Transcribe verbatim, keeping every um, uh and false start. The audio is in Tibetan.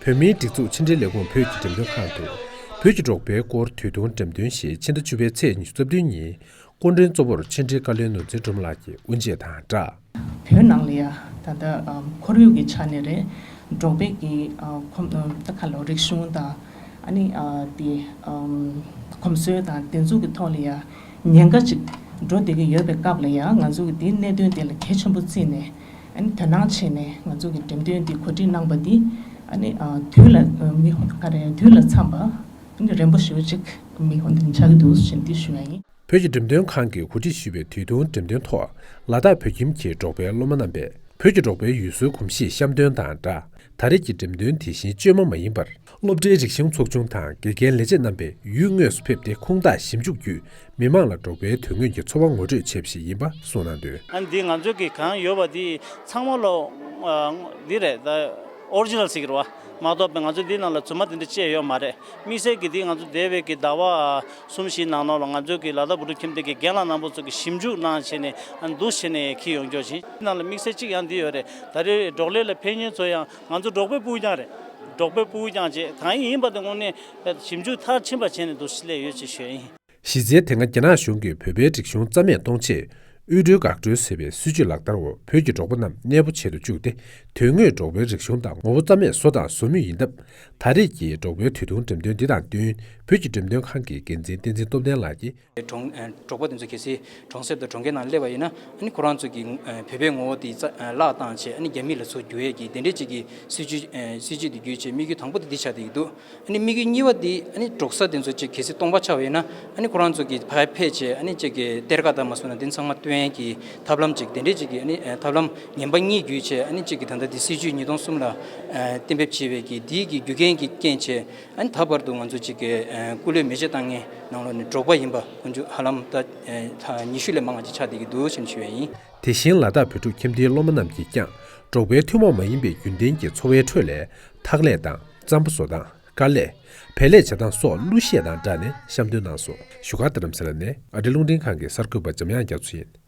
བོད་མིའི་སྒྲིག་འཛུགས་ཕྱི་འབྲེལ་ལས་ཁུངས་བོད་ཀྱི་འགྲེམས་སྟོན་ཁང་དུ། བོད་ཀྱི་འབྲོག་པའི་སྐོར་དུས་ཐུང་འགྲེམས་སྟོན་ཞེས་ཕྱི་ཟླ་བཅུ་པའི་ཚེས་ཉི་ཤུ་རྩ་བདུན་ཉིན། སྐུ་མགྲོན་གཙོ་བོར་ཕྱི་འབྲེལ་བཀའ་བློན་ནོར་འཛིན་སྒྲོལ་མ་ལགས་ཀྱིས་དབུ་འབྱེད་དང་སྦྲགས། བོད་ནང་ལ་ཡ་ད་ལྟ་ཨམ་ཁོར་ཡུག་གི་ཆ་ནས་རེད། འབྲོག་པའི་གི་ཨ་ཁོམ་ཨམ་ད་ག་ལོ་རིག་གཞུང་དང་ཨ་ནི་ཨ་དེ་ཨམ་གོམས་སྲོལ་དང་དེ་ཚོ་གི་ཐོག་ལ་ཡ་ཉེན་ཁ་ཅིག་འགྲོ་བསྡད་ཀྱི་ཡོད་པའི་སྐབས་ལ་ཡ་ང་ཚོ་གི་དེའི་གནད་དོན་དེ་ལ་གལ་ཆེན་པོ་བརྩིས་ནས་ཨ་ནི་དོ་སྣང་བྱས་ནས་ང་ཚོ་གི་འགྲེམས་སྟོན་འདི་གོ་སྒྲིག་གནང་པ་འདི་ཨ་ནི་ཨ་དུས་ལ་ཨ་མི་ག་རེ་དུས་ལ་འཚམས་པ། རིམ་པ་ཞུ་གཅིག་མི་ཧོན་དིན་ཆགས་འདུག་ཞེས་འདི་ཞུ་ཡ་ཡིན། བོད་ཀྱི་འགྲེམས་སྟོན་ཁང་གིས་གོ་སྒྲིག་ཞུས་པའི་དུས་ཐུང་འགྲེམས་སྟོན་ཐོག་ལ་དྭགས་བོད་ཁྱིམ་གྱི་འབྲོག་པའི་སློབ་མ་རྣམ་པས་བོད་ཀྱི་འབྲོག་པའི་ཡུལ་སྲོལ་གོམས་གཤིས་བཤམས་སྟོན་དང་སྦྲགས། ད་རེས་ཀྱི་འགྲེམས་སྟོན་དེ་བཞིན་བཅོས་མ་མ་ཡིན་པར་སློབ་གྲྭའི་རིག་གཞུང་ཚོགས་ཆུང་དང་དགེ་རྒན་ལས་བྱེད་རྣམ་པས་ཡུལ་དངོས་སུ་ཕེབས་ཏེ་ཁུངས་དག་ཞིབ་འཇུག་བརྒྱུད་མི་མང་ལ་འབྲོག་པའི་དོན་དངོས་ཀྱི་འཚོ་བ་ངོ་སྤྲོད་བྱས་པ་ཞིག་ཡིན་པ་གསུངས་གནང་དོན། ཨ་འདི་ང་ཚོ་གི་གང་ཡོད་པ་འདི་ཚང་མ་ལོ་འདི་རེད་ད། ཨོ་རི་ཇི་ནལ་ཟེར་གྱི་རེད་བ། མ་གཏོགས་པའི་ང་ཚོ་འདི་ནང་ལ་རྫུན་མ་དེ་འདྲ་བཅས་ཡོད་མ་རེད། དམིགས་བསལ་གྱི་འདི་ང་ཚོ་འདས་པའི་གི་ཟླ་བ་གསུམ་བཞི་ནང་ལོགས་ལ་ང་ཚོ་གི་ལ་དྭགས་བོད་ཕྲུག་ཁྱིམ་སྡེ་གི་རྒན་ལགས་རྣམ་པ་ཚོ་གི་ཞིབ་འཇུག་གནང་བྱས་ནས་ཨ་འདུག་བྱས་ནས་འཁྱེར་ཡོང་ཆོག་ཅིང་། འདི་ནང་ལ་དམིགས་བསལ་གཅིག་ཡང་འདི་ཡོད་རེད། ད་རེས་འབྲོག་ལས་ལ་ཕེབས་མཁན་ཚོ་ཡང་ང་ཚོ་འབྲོག་པའི་སྤུ་གུ་རྐྱང་རེད། འབྲོག་པའི་སྤུ་གུ་རྐྱང་བྱས་གང་ཡིན་ཡིན་པ་དེ་དངོས་གནས་ཞིབ་འཇུག་མཐར་ཕྱིན་པ་བྱས་ནས་འདུག་སླེབས་ཡོད་ཅེས་ཞུ་ཡ་ཡིན། གཞི་རྩའི་དེ་སྔ་རྒྱ་ནག་གཞུང་གིས་བོད་པའི་རིག་གཞུང་རྩ་མེད་གཏོང་ཆེད་དབུལ་སྒྲོལ་འགག་སྒྲོལ་ཟེར་བའི་སྲིད་ཇུས་ལག་བསྟར་འོག་བོད་ཀྱི་འབྲོག་པ་རྣམས་གནས་སྤོ་བྱེད་དུ་བཅུག་སྟེ། དོན་དངོས་འབྲོག་པའི་རིག་གཞུང་དང་ངོ་བོ་རྩ་མེད་བཟོ་དང་བཟོ་མུས་ཡིན་སྟབས། ད་རེས་ཀྱི་འབྲོག་པའི་དུས་ཐུང་འགྲེམས་སྟོན་འདི་དང་བསྟུན་བོད་ཀྱི་འགྲེམས་སྟོན་ཁང་གི་འགན་འཛིན་བསྟན་འཛིན་སྟོབས་ལྡན་ལགས་ཀྱིས། གྲོང་ཨ་འབྲོག་པ་དེ་ཚོ་གལ་སྲིད་གྲོང་གསེབ་དང་གྲོང་ཁྱེར་ནང་སླེབས་པ་ཡིན་ན་ཨ་ནི་ཁོ་རང་ཚོ་གི་ཨ་བོད་པའི་ངོ་བོ་དེ་རྩ་ཨ་བརླག་བཏང་བྱས་ཨ་ནི་རྒྱ་མི་ལ་ཚུར་བསྒྱུར་ཡས་ཀྱི་དེ་འདྲས་ཅིག་གི་སྲིད་ཇུས་ཨ་སྲིད་ཇུས་དེ་བརྒྱུད་བྱས་དམིགས་ཡུལ་དང་པོ་དེ་འདི་ཆགས་བསྡད་ཀྱི་འདུག་ཨ་ནི་དམིགས་ཡུལ་གཉིས་པ་འདི་ཨ་ནི་འབྲོག་ས་དེ་ཚོ་ཅིག་གལ་སྲིད་སྟོང་པ་ཆགས་པ་ཡིན་ན་ཨ་ནི་ཁོ་རང་ཚོ་གི་ཕར་ཕེབས་བྱས་ཨ་ནི་ཅིག་གི་གཏེར་ཁ་དང་མ་སོང་ན་དེ་ཚང་མ་བཏོན་ཡས་ཀྱི་ཐབས་ལམ་ཅིག་དེ་འདྲས་ཅིག་གི་ཨ་ནི་ཨ་ཐབས་ལམ་ངན་པ་གཉིས་བརྒྱུད་བྱས་ཨ་ནི་ཅིག་གི་ད་ལྟ་དེ་སྲིད་ཇུས་ཉིས་སྟོང་གསུམ་ལ་ཨ་གཏན་འབེབས་བྱས་པའི་གི་དེའི་གི་རྒྱུ་རྐྱེན་གྱི་རྐྱེན་བྱས། ཨ་ནི་ད་བར་དུ་ང་ཚོ་གཅིག་གི་ཨ་སྐུ་ལས་མེ་ལྕེ་བཏང་མཁན་ནང་ལོགས་ནས་འབྲོག་པ་ཡིན་པ་ཁོང་ཚོ་ཧ་ལམ་ད་ཨ་ཉི་ཤུ་ལས་མང་བ་ཅིག་ཆགས་བསྡད་ཀྱི་འདུག་ཅེས་ཞུ་ཡ་ཡིན། དེ་བཞིན་ལ་དྭགས་བོད་ཕྲུག་ཁྱིམ་སྡེའི་སློབ་མ་རྣམས་ཀྱིས་ཀྱང་འབྲོག་པའི་ཐུན་མོང་མ་ཡིན་པའི་རྒྱུན་ལྡན་གྱི་འཚོ་བའི་ཁྲོད་ལས་འཐག་ལས་དང་རྩམ་པ་བཟོ་སྟངས། དཀར་ལས། བལ་ལས་བྱེད་སྟངས་སོགས་གླུ་གཞས་དང་སྦྲགས་ནས་བཤམས་སྟོན་གནང་སོང་། བཞུགས་སྒར་རྡ་རམ་ས་ལ་ནས་ཨ་རི་རླུང་འཕྲིན་ཁང་གི་གསར་འགོད་པ་འཇམ་དབྱངས་རྒྱ་མཚོ་ཡིན།